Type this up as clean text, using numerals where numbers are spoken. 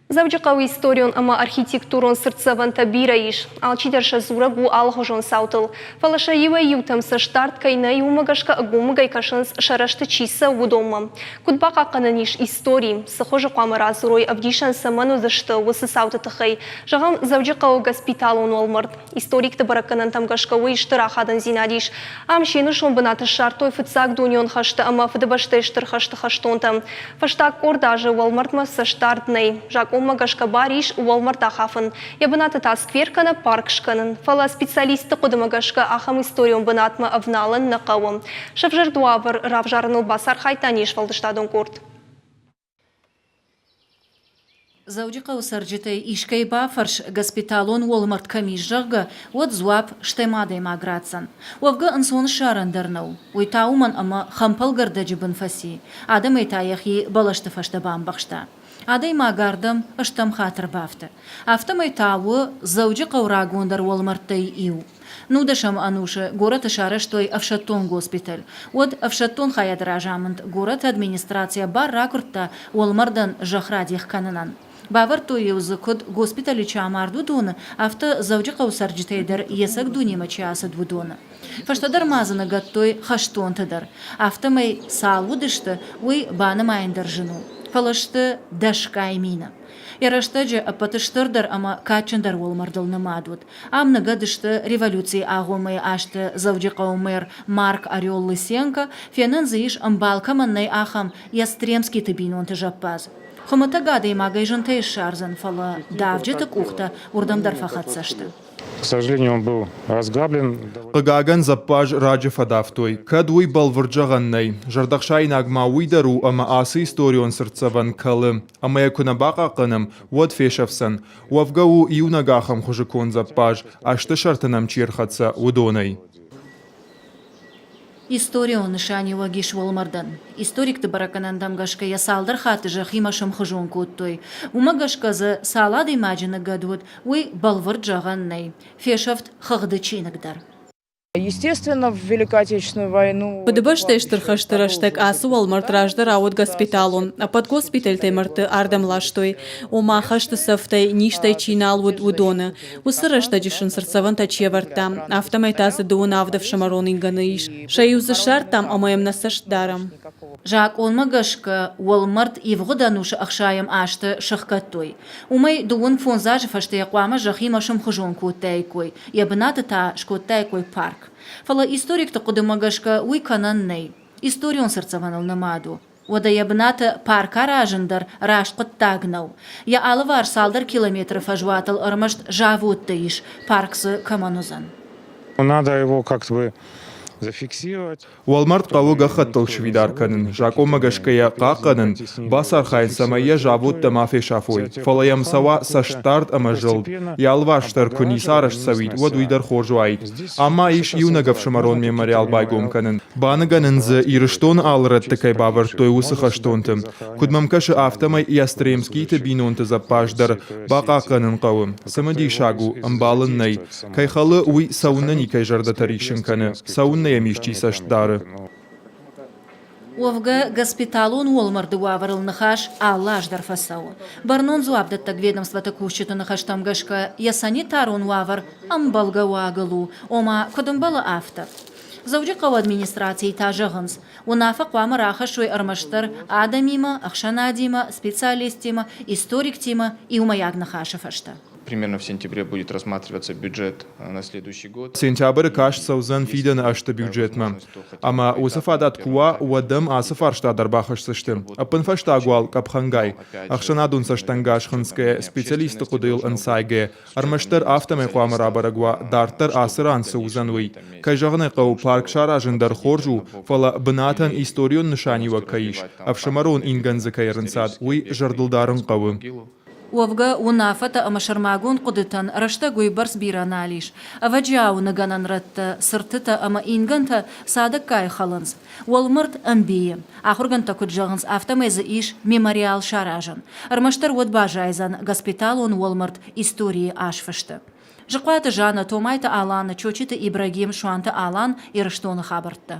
Дзӕуджыхъӕуы историон ӕмӕ архитектурон цыртдзӕвӕнтӕ бирӕ ис. Алчидӕр сӕ дзурӕг у алыхуызон цаутыл. Фӕлӕ сӕ иуӕй-иутӕм цӕстдард кӕй нӕй, уымӕ гӕсгӕ ӕгомыгӕй кӕсынц, сӕ рӕзты чи цӕуы, уыдонмӕ. Куыд бахъахъхъӕнӕн ис истори, цы хуызы хъуамӕ радзурой, ӕвдисӕн цӕмӕн уыдзысты, уыцы цауты тыххӕй? Зӕгъӕм, Дзӕуджыхъӕуы госпиталон уӕлмӕрд. Историкты бӕрӕггӕнӕнтӕм гӕсгӕ уый стыр ахадындзинад ис. Ам се нусон бынаты ссардтой фыццаг дунеон хӕсты ӕмӕ Фыдыбӕстӕйы Стыр хӕсты хӕстонтӕ. Фӕстаг къорд азы уӕлмӕрдмӕ цӕстдард нӕй. Закъонмӕ гӕсгӕ бар ис уӕлмӕрд ахафын, йӕ бынаты та сквер кӕнӕ парк скӕнын. Фӕлӕ специалистты хъуыдымӕ гӕсгӕ ахӕм историон бынатмӕ ӕвналын нӕ хъӕуы. Сӕвзӕрд уавӕр равзарыныл бацархайдта не сфӕлдыстадон къорд. Дзӕуджыхъӕуы цӕрджытӕй искӕй бафӕрс, госпиталон уӕлмӕрд кӕм ис, зӕгъгӕ, уӕд дзуапп стӕм адӕймаг ратдзӕн. Уӕвгӕ ӕнцон ссарӕн дӕр нӕу. Уый та уымӕн, ӕмӕ хӕмпӕлгӕрдӕджы бын фӕци, адӕмӕй та йӕхи бӕлӕсты фӕстӕ бамбӕхста. Адӕймаг ардӕм стӕм хатт ӕрбафты. Афтӕмӕй та у Дзӕуджыхъӕуы рагондӕр уӕлмӕрдтӕй иу. Нудӕсӕм ӕнусы горӕты сарӕзтой ӕфсӕддон госпиталь. Уӕд ӕфсӕддон хайады разамынд горӕты администрацийӕ бар ракуырдта уӕлмӕрдӕн зӕхх радих кӕнынӕн. Бавӕрдтой-иу дзы, куыд госпиталы чи амард, уыдоны, афтӕ Дзӕуджыхъӕуы цӕрджытӕй дӕр йе цӕг дунемӕ чи ацыд, уыдоны. Фӕстӕдӕр ма дзы ныгӕдтой хӕстонты дӕр. Афтӕмӕй цал уыдысты, уый банымайын дӕр зын у. Фӕлӕ сты дӕсгай мины. Йӕ рӕстӕджы ӕппӕты стырдӕр ӕмӕ кадджындӕр уӕлмӕрдыл нымад уыд. Ам ныгӕд сты революцийы агъоммӕйы азты Дзӕуджыхъӕуы мэр Марк Орел Лысенко, фенӕн дзы ис, ӕмбал кӕмӕн нӕй, ахӕм Ястремскиты бинонты зӕппадз. Хуымӕтӕг адӕймагӕй зынтӕй ссардзӕн, фӕлӕ давджыты къухтӕ уырдӕм дӕр фӕхӕццӕ сты. К сожалению, он был разграблен. Хъыгагӕн, зӕппадз раджы фӕдавтой. Кӕд уый бӕлвырд зӕгъӕн нӕй, зӕрдӕхсаинаг ма уый дӕр у, ӕмӕ ацы историон цыртдзӕвӕн кӕлы, ӕмӕ йӕ куы нӕ бахъахъхъӕнӕм, уӕд фесӕфдзӕн. Уӕвгӕ у иунӕг ахӕм хуызы конд зӕппадз, азты сӕрты нӕм чи ӕрхӕццӕ, уыдонӕй. Историон нысаниуӕг ис уӕлмӕрдӕн. Историкты бӕрӕггӕнӕнтӕм гӕсгӕ йӕ цалдӕр хатты зӕххимӕ сӕмхуызон кодтой. Уымӕ гӕсгӕ дзы цал адӕймаджы ныгӕд уыд, уый бӕлвырд зӕгъӕн нӕй. Фесӕфт хыгъды чиныг дӕр. Естественно, в Великую Отечественную войну. Фыдыбӕстӕйы Стыр хӕсты рӕстӕг ацы уӕлмӕрд раздӕр ауыд госпиталон. Ӕппӕт госпитӕлтӕй мӕрдты ардӕм ластой. Ома, хӕсты цӕфтӕй, низтӕй чи нал уыд, уыдоны. Уыцы рӕстӕджы сын цыртдзӕвӕнтӕ чи ӕвӕрдта, афтӕмӕй та дзы дыууын авд ӕфсымӕрон ингӕны ис. Сӕ иу дзы ссардтам ӕмӕ йӕм нӕ цӕст дарӕм. Закъонмӕ гӕсгӕ, уӕлмӕрд ивгъуыд ӕнусы ӕхсайӕм азты сӕхгӕдтой. Уымӕй 25 азы фӕстӕ йӕ хъуамӕ зӕххимӕ сӕмхуызон кодтаиккой, йӕ бынаты та скодтаиккой парк. Фӕлӕ историкты хъуыдымӕ гӕсгӕ уый кӕнӕн нӕй. Историон цыртдзӕвӕныл нымад у. Уӕдӕ йӕ бынаты парк аразын дӕр раст хъуыддаг нӕу. Йӕ алыварс цалдӕр километры фӕзуатыл ӕрмӕст заводтӕ ис, парк дзы кӕмӕн уыдзӕн. Надо его как-то бы зафиксировать. Уӕлмӕрд хъӕуы гӕххӕттыл сфидар кӕнын, закъонмӕ гӕсгӕ йӕ хъахъхъӕнын, бацархайын, цӕмӕй йӕ заводтӕ ма фесафой, фӕлӕ йӕм цӕуа цӕстдард ӕмӕ зылд. Йӕ алыварс дӕр куы ницы арӕзт цӕуид, уӕд уый дӕр хорз уаид. Ам ма ис иунӕг ӕфсымӕрон мемориал байгом кӕнын. Баныгӕнын дзы, Ирыстоны алы рӕтты кӕй бавӕрдтой, уыцы хӕстонты. Куыд мӕм кӕсы, афтӕмӕй Ястремскийты бинонты зӕппадз дӕр бахъахъхъӕнын хъӕуы. Цымыдисаг у, ӕмбал ын нӕй. Кӕй хӕлы, уый цӕуыннӕ никӕй зӕрдӕтӕ риссын кӕны, цӕуыннӕ йӕм исчи цӕст дары. Уӕвгӕ, госпиталон уӕлмӕрды уавӕрыл ныхас алы аз дӕр фӕцӕуы. Бӕрнон дзуапдӕттӕг ведомствоты кусджыты ныхӕстӕм гӕсгӕ, йӕ санитарон уавӕр ӕмбӕлгӕ уагыл у, ома, куыд ӕмбӕлы, афтӕ. Дзӕуджыхъӕуы администрацийы та зӕгъынц, уынаффӕ хъуамӕ рахӕссой ӕрмӕстдӕр адӕмимӕ, ӕхсӕнадимӕ, специалисттимӕ, историктимӕ иумӕйаг ныхасы фӕстӕ. Примерно в сентябре будет рассматриваться бюджет на следующий год. Сентябры каст цӕудзӕн фидӕны азты бюджетмӕ. Ӕмӕ уыцы фадат куы уа, уӕд ӕм ацы фарста дӕр бахӕсдзысты. Ӕппынфӕстаг уал къӕпхӕнгай, ӕхсӕнадон цӕстӕнгас хынцгӕйӕ, специалистты хъуыдыйыл ӕнцайгӕ, ӕрмӕстдӕр афтӕмӕй хъуамӕ рабӕрӕг уа, дарддӕр ацы ран цы уыдзӕн, уый. Кӕй зӕгъын ӕй хъӕуы, парк саразын дӕр хорз у, фӕлӕ бынатӕн историон нысаниуӕг кӕй ис, ӕфсымӕрон ингӕн дзы кӕй ӕрынцад, уый зӕрдыл дарын хъӕуы. Уӕвгӕ, уынаффӕтӕ ӕмӕ сӕрмагонд хъуыдытӕн рӕстӕг уыйбӕрц бирӕ нал ис. Ӕвӕджиауы ныгӕнӕн рӕттӕ, цыртытӕ ӕмӕ ингӕнтӕ цадӕггай хӕлынц. Уӕлмӕрд ӕмбийы. Ахуыргӕндтӕ куыд зӕгъынц, афтӕмӕй дзы ис мемориал саразӕн. Ӕрмӕстдӕр уӕд баззайдзӕн госпиталон уӕлмӕрд историйы азфысты. Зыхъуаты Жаннӕ, Томайты Алана, Чочиты Ибрагим, Суанты Алан, Ирыстоны хабӕрттӕ.